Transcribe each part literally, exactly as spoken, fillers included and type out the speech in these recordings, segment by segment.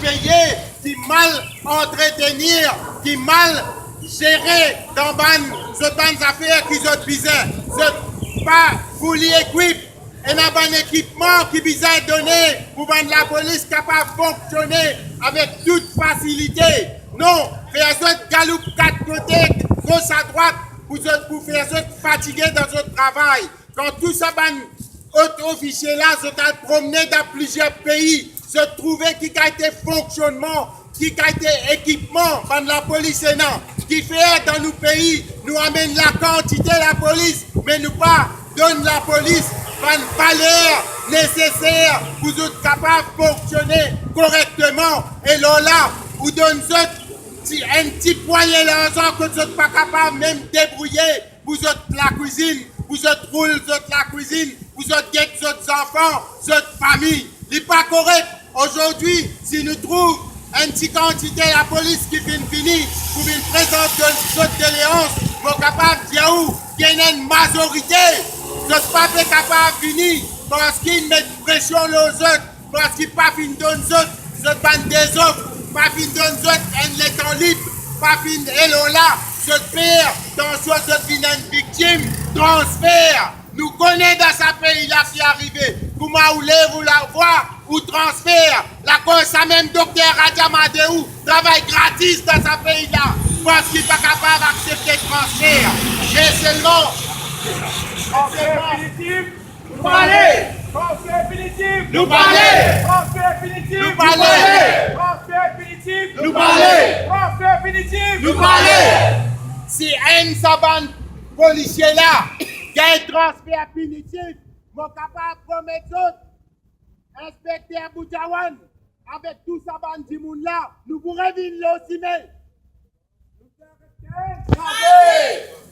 peye, ki mal antretenir, ki mal zere dan bann, zot bann zafer ki zot bizin. Zot pa fully equipped. Ena bann ekipman ki bizin done pou bann lapolis kapav fonksionne avek tou fasilite. Non, fer zot galoup kat kote, gos a drwat, pou zot, pou fer zot fatige dan zot travay. Kan tou sa bann ot ofisie la, zot al promne dan plizier pei, zot trouve ki kalite fonksionnman, ki kalite ekipman bann lapolis ena. Kifer dan nou pei, nou amenn lakantite lapolis, me nou pa donn lapolis bann valer neseser pou zot kapav fonksionne korekteman. E lor la, ou donn zot ti, enn ti pwagne larzan kot zot pa kapav mem debrouye pou zot lakwizinn, pou zot roul zot lakwizinn, pou zot get zot zanfan, zot fami. Li pa korek. Azordi, si nou trouv enn ti kantite lapolis ki finn vini pou vinn prezant zot, zot doleans, mo kapav dir ou ki ena enn mazorite, zot pa pe kapav vini parski inn met presion lor zot, parski pa finn donn zot zot bann dezof, pa finn donn zot enn letan lib, pa finn, e lor la, zot per, tansion zot vinn enn viktim transfer. Nou kone dan sa pei la ki arive, kouma ou lev ou lavwa, ou transfer. Lakoz samem dokter Raja Madeu travay gratis dan sa pei la, parski pa kapav aksepte transfer. Me selman, nou pale! Transfer definitif! Nou pale! Transfer definitif! Nou pale! Transfer definitif! Nou pale! Transfer definitif! Nou pale! Si enn sa bann polisie la gagn transfer definitif, mo kapav promet zot, Inspekter Boudjawan, avek tou sa bann dimoun la, nou pou revinn lor sime.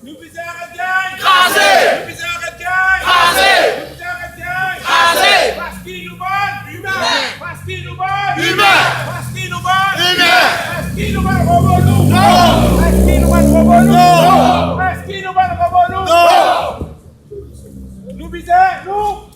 Nou bizin aret gagn! Kraze! Nou bizin aret gagn! Kraze! Nou bizin aret gagn! Kraze! Nou bizin aret gagn! Kraze! Parski nou bann imin! Imin! Parski nou bann imin! Imin! Parski nou bann imin! Parski nou bann robo lou! Non! Parski nou bann robo lou! Non! Parski nou bann robo lou! Non! Nou bizin, nou